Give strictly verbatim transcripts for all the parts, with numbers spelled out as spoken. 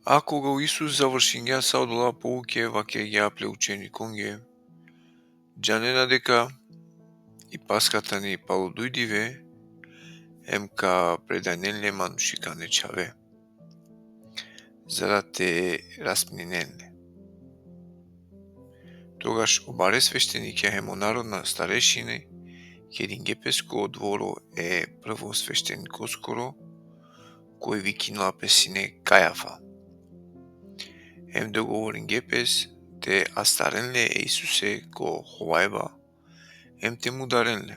A koga o Isus završingja sa odola pouke, vakergja ple učenikonge: Džanena deka i Paska tani palo duj dive, em ka predajnen le manušikane čhave, za da te raspninen le. Togaš o bare sveštenikja hem o narodna starešine kedinge pes ko dvoro e prvosveštenikoskoro, koj vikinela pe sine Kajafa. Em dogovoringe pes te astaren le e Isuse ko hovajba, em te mudaren le.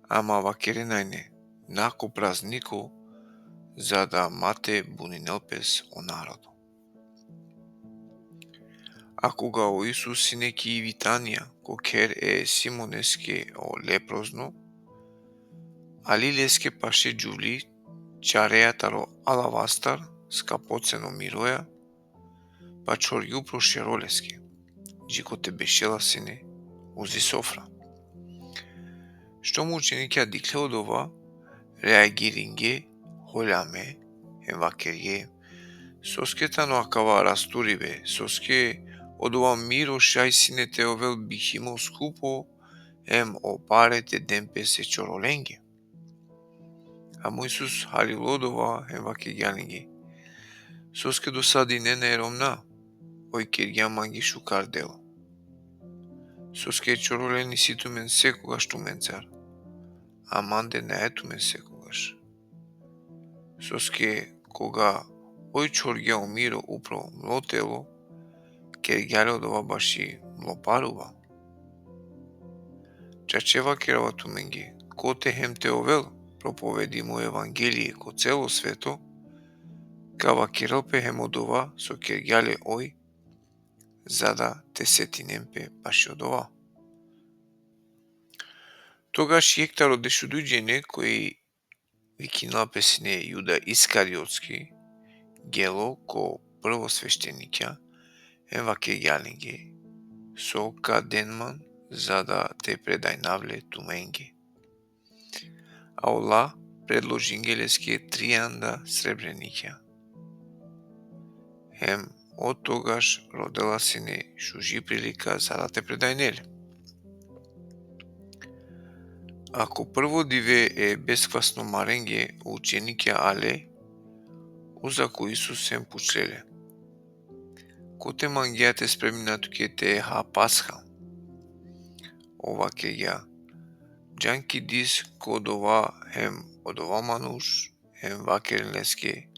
Ama vakerena ine: Na ko prazniko, za da ma te buninel pes o narodo. A koga o Isus sine ki Vitanija, ko kher e Simoneske o leprozno, ali leske paše džuvli čareja taro alavastar, skapoceno miroja, pa čhorgje upro šero leske, dži kote bešela sine uzi sofra. Štom učenikja dikhle odova, reagiringe holjame, em vakerge: Soske tano akava rasturibe, soske odova miro šaj sine te ovel bikhimo skupo, em o pare te den pes e čorolenge. Ama o Isus halilo odova, em vakergja lenge: Soske dosadinena e romna, oj kergja mange šukar delo. Soske e čorole nisi tumen sekogaš tumencar, a mande nae tumen sekogaš. Soske koga oj čhorgja o miro upro mlo telo, kergja le odova baši mlo paruba. Čače vakerava tumenge, kote hem te ovel propovedimo evangelie ko celo sveto, ka vakerel pe hem odova so kergja le oj, za da te setinen pe baši odova. Togaš jekh taro dešuduj džene, koj vikinela pe sine Juda Iskariotski, gelo ko prvosveštenikja, em vakergja lenge: So ka den man, za da te predajnav le tumenge? A ola predložinge leske trianda srebrenikja. Em od togaš rodela sine šuži prilika za da te predajne le. A ko prvo dive e beskvasno marenge, o učenikja ale uza ko Isus em pučle le: Kote mangea te spremina tuke te ha Pasha? Ov vakergja: Džan ki diz ko odova hem odova manuš, em vakeren leske: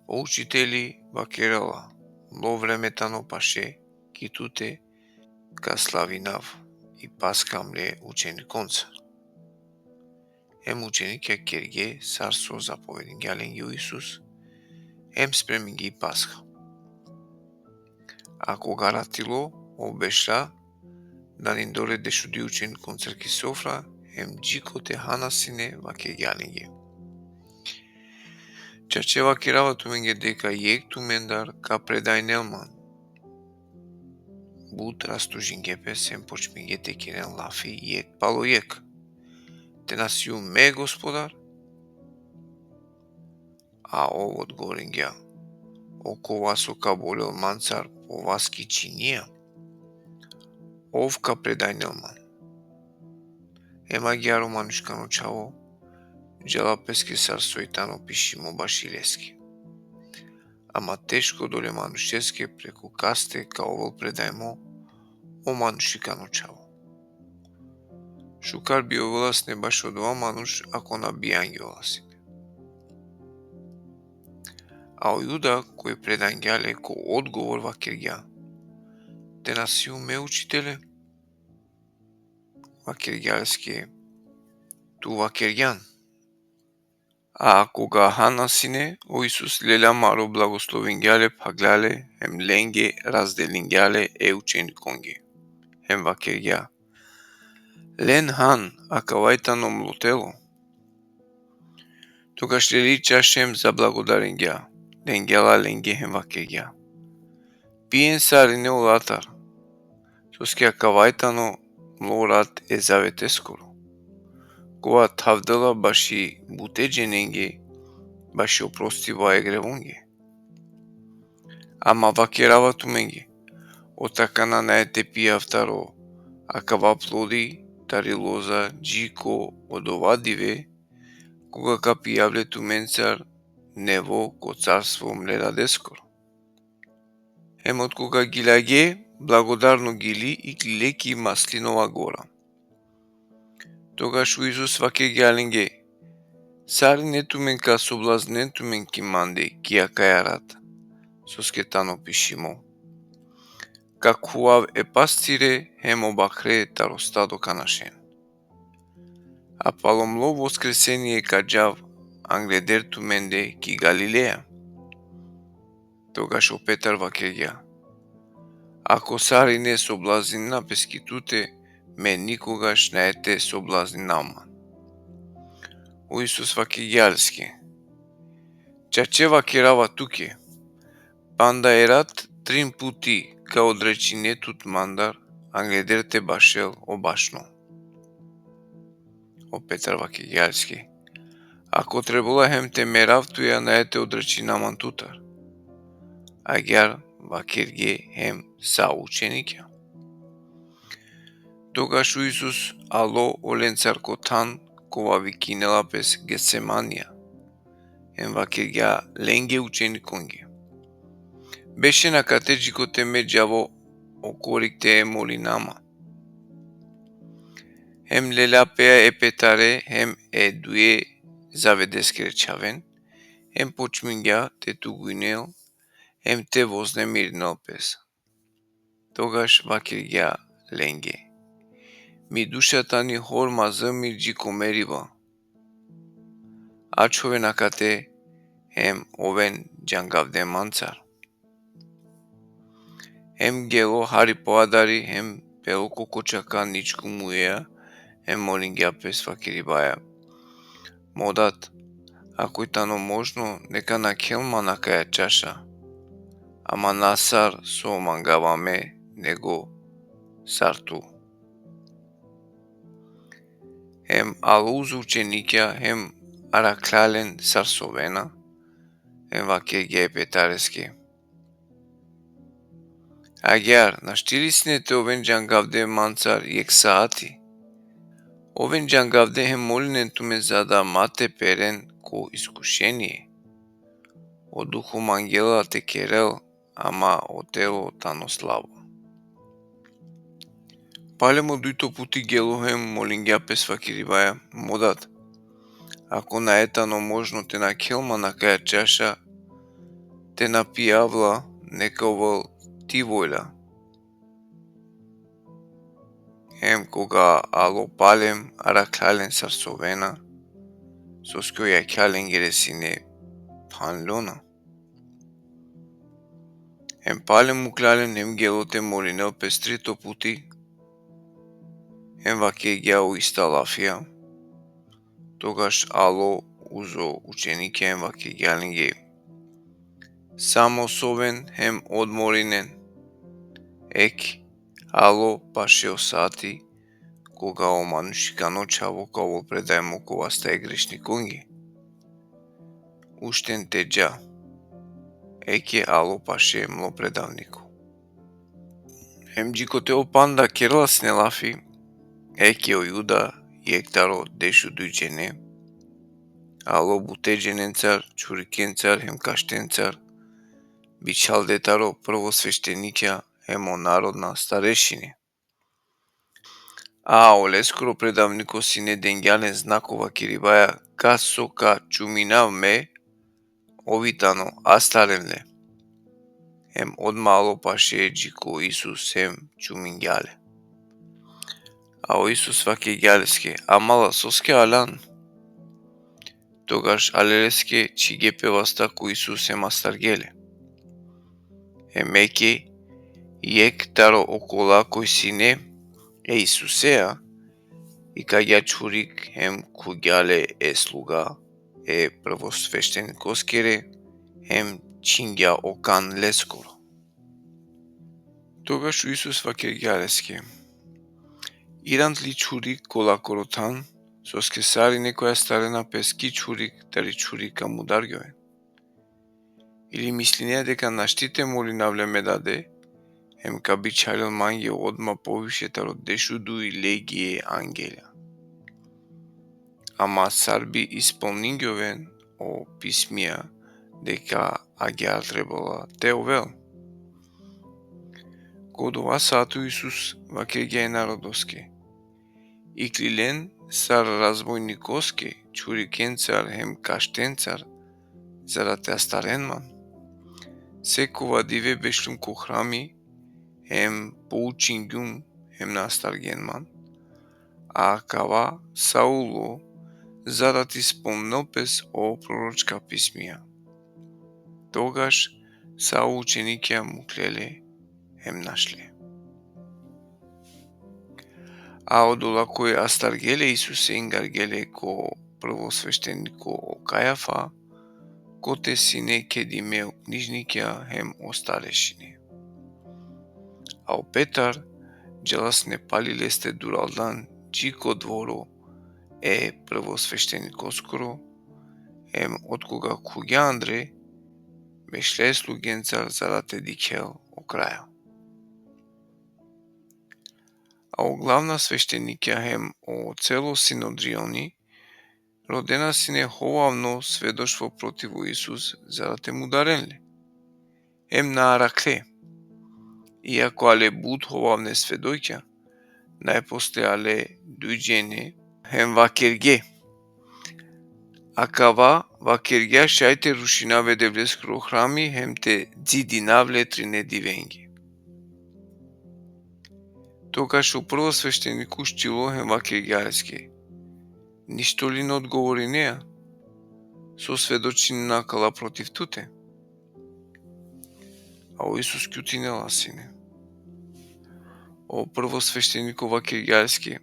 O učiteli vakerela: Mlo vreme tano paše, ki tute ka slavinav i Pasha mle učenikoncar. Em učenikja kerge sar so zapovedingja lenge o Isus, em spreminge i Pasha. A koga ratilo, ov bešla nanindor e dešuduj učenikoncar ki sofra, em dži kote hana sine vakergja lenge: Čače vakerava tumenge deka jekh tumendar ka predajnel man. But rastužinge pes em počminge te keren lafi jekh palo jekh: Te na sium me, Gospodar? A ov odgovoringja: Okova so ka bolel mancar po vas ki činija, ov ka predajnel man. Em agjaar o Manuškano Čhavo džala peske sar soj tano pišimo baši leske. Ama teško dole manušeske preku kaste ka ovel predajmo o Manušikano Čhavo. Šukar bi ovela sine bašo odova manuš ako na bijangjola sine. A o Juda, koj predangja le, ko odgovor vakergja: Te na sium me, učitele? Vakergja leske: Tu vakergjan. A koga hana sine, o Isus lelja maro, blagoslovingja le, phaglja le, hem lenge razdelingja le e učenikonge. Hem vakergja: Len han, akavaj tano mlo telo. Togaš leli čaša hem zablagodaringja, lengja la lenge hem vakergja: Pijen sarine olatar, soske akavaj tano mlo rat e zaveteskoro, kova thavdela baši bute dženenge, baši oprostiba e grevonge. Ama vakerava tumenge, otakana nae te pijav taro akava plodi tari loza dži ko odova dive, koga ka pijav le tumencar nevo ko carstvo mle dadeskoro. Hem otkoga giljage, blagodarno gili iklile ki maslinova gora. Togaš o Isus vakergja lenge: Sarine tumen ka soblaznen tumen ki mande ki akaja rat, soske tano pišimo: Ka khuvav e pastire hem o bakhre taro stado ka našen. A palo mlo voskresenie ka džav angleder tumende ki Galileja. Togaš o Petar vakergja: Ako sarine soblaznina pes ki tute, me nikogaš nae te soblazninav man. O Isus vakergja leske: Čače vakerava tuke, panda e rat trin puti ka odrečine tut mandar, angleder te bašel o bašno. O Petar vakergja leske: Ako trebela hem te merav tuja, nae te odrečinav man tutar. Agjaar vakergje hem sa učenikja. Togaš o Isus alo olencar ko than kova vikinela pes Getsemanija, hem vakergja lenge učenikonge: Bešen akate džikote me džava okorik te molinav man. Hem lelja peja e Petare hem e duje Zavedeskere čhaven, hem počmingja te tugujnel hem te voznemirinel pes. Togaš vakergja lenge: Mi duša tani hor mazamir dži ko meriba. Ačhoven akate hem oven džangavde mancar. Hem gelo hari poadari hem pelo ko kočaka ničku muja, hem molingja pes vakeribaja: Mo dat, ako i tano možno, neka nakhel man akaja čaša, ama na sar so mangava me, nego sar tu. Hem alo uzo učenikja hem arakhlja len sar sovena, hem vakergja e Petareske: Agjaar našti li sine te oven džangavde mancar jekh saati? Oven džangavde hem molinen tumen za da ma te peren ko iskušenie. O duho mangela te kerel, ama o telo tano slabo. Palem o dujto puti gelo hem molingja pes vakeribaja: Mo dat, ako nae tano možno te nakhel man akaja čaša, te na pijav la, neka ovel ti volja. Hem koga alo palem, arakhlja len sar sovena, soske o jakha lengere sine phanlona. Hem palem mukhlja len hem gelo te molinel pes trito puti, hem vakergja o ista lafija. Togaš alo uzo učenikja hem vakergja lenge: Samo soven hem odmorinen. Eke, alo paše o saati, koga o manušikano čhavo ka ovel predajmo ko vasta e grešnikonge. Ušten te dža. Eke, alo paše mlo predavniko. Hem džikote o panda kerela sine lafi, eke o Juda, jekh taro dešuduj džene, alo bute dženencar, čhurikencar hem kaštencar, bičhalde taro prvosveštenikja hem o narodna starešine. A oleskoro predavniko sine dengja len znako vakeribaja: Kas so ka čuminav me, ov i tano, astaren le. Hem odma alo paše dži ko Isus hem čumingja le. A o Isus vakergja leske: Amala, soske aljan? Togaš ale leske, čhige pe vasta ko Isus hem astarge le. Hem eke, jekh taro okola koj sine e Isusea, ikagja čhurik hem khugja le e sluga e prvosveštenikoskere, hem čhingja o kan leskoro. Togaš o Isus vakergja leske: Irant li čhurik kolakoro than, soske sarine koj astarena pes ki čhurik, tari čhurik ka mudargjoven. Ili mislinea deka našti te molinav le me dade, hem ka bičhalel mange odma poviše taro dešuduj legije angelja. Ama sar bi ispolningjoven o pismija deka agjaar trebela te ovel. Ko dova sato Isus vakergja e narodoske: Ikli len sar razbojnikoske čhurikencar hem kaštencar, za da te astaren man. Sekova dive bešlum ko hrami, hem poučingjum, hem na astargen man. A akava sa ulo, za da te ispolnel pes o proročka pismija. Togaš sa o učenikija mukle le hem našle. A odola koj astargje le Isuse ingargje le ko prvosvešteniko o Kajafa, kote sine kedime o knižnikja hem o starešine. A o Petar džala sine pali leste duraldan dži ko dvoro e prvosveštenikoskoro, hem otkoga khuvgja andre, bešle e slugencar za da te dikhel o kraja. A o glavna sveštenikja hem o celo sinodrioni rodena sine hovavno svedoštvo protiv o Isus, za da te mudaren le. Hem na arakhle. Iako ale but hovavne svedokja, najposle ale duj džene, hem vakergje: Akava vakergja šaj te rušinav e Devleskoro hrami hem te dzidinav le trine divenge. Togaš o prvosvešteniko uštilo hem vakergja leske: Ništo li na odgovorinea? So svedočinena akala protiv tute? A o Isus kjutinela sine. O prvosvešteniko vakergja leske: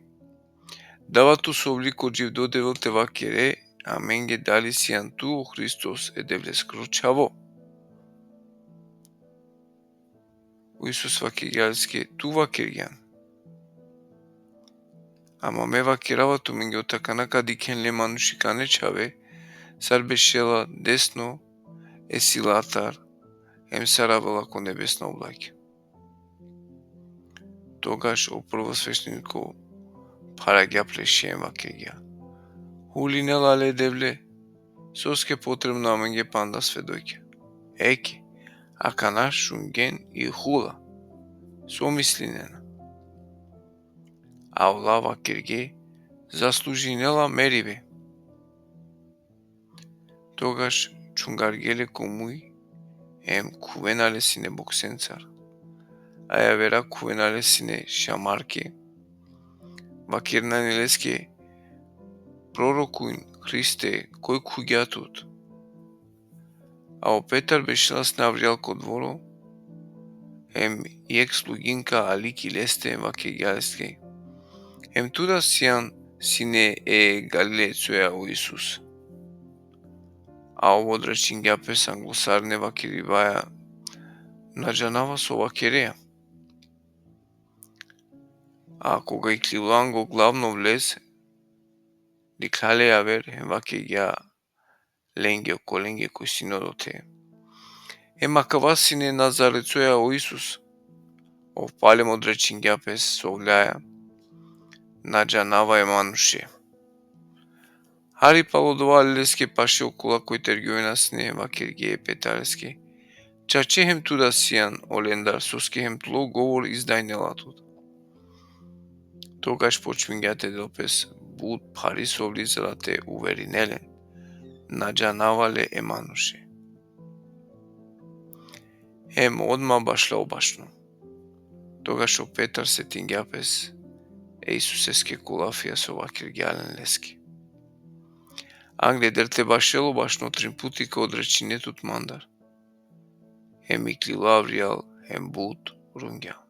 Dava tu sovli ko dživdo Devel te vakere amenge dali sian tu o Hristos, e Devleskoro čhavo. O Isus vakergja leske: Tu vakergjan. Ama me vakerava tumenge, otakana ka dikhen le manušikane čhave, sar bešela desno e silatar, hem sar avela ko nebesna oblakja. Togaš o prvosvešteniko pharagja pleše hem vakergja: Hulinela le Devle, soske potrebno amenge panda svedokja? Eke, akana šungjen i hula. So mislinena? A ola vakergje: Zaslužinela meribe. Togaš čhungargje le ko muj, hem khuvena le sine boksencar. A javera khuvena le sine šamarke. Vakerena ine leske: Prorokuj, Hriste, koj khuvgja tut? A o Petar bešela sine avrijal ko dvoro, hem jekh sluginka ali ki leste, vakergja leske: Hem tu da sian sine e Galilecoja o Isus? A ov odračingja pes anglo sarine vakeribaja: Na džanava so vakerea. A koga iklilo anglo glavno vlez, dikhlja le javer hem vakergja lenge okolenge koj sine odote: Hem akava sine Nazarecoja o Isus. Ov palem odračingja pes sovljaja: Na džanava e manuše. Hari palo dova ale leske paše okola koj tergjovena sine, vakergje e Petar leske: Čače hem tu da sian olendar, soske hem tlo govor izdajnela tut. Togaš počmingja te del pes but phari sovli za da te uverinel len: Na džanava le e manuše. Hem odma bašla o bašno. Togaš o Petar setingja pes e Isuseske ko lafija so vakergja len leske: Angleder te bašel o bašno, trin puti ka odračine tut mandar. Hem iklilo avrijal hem but rungja.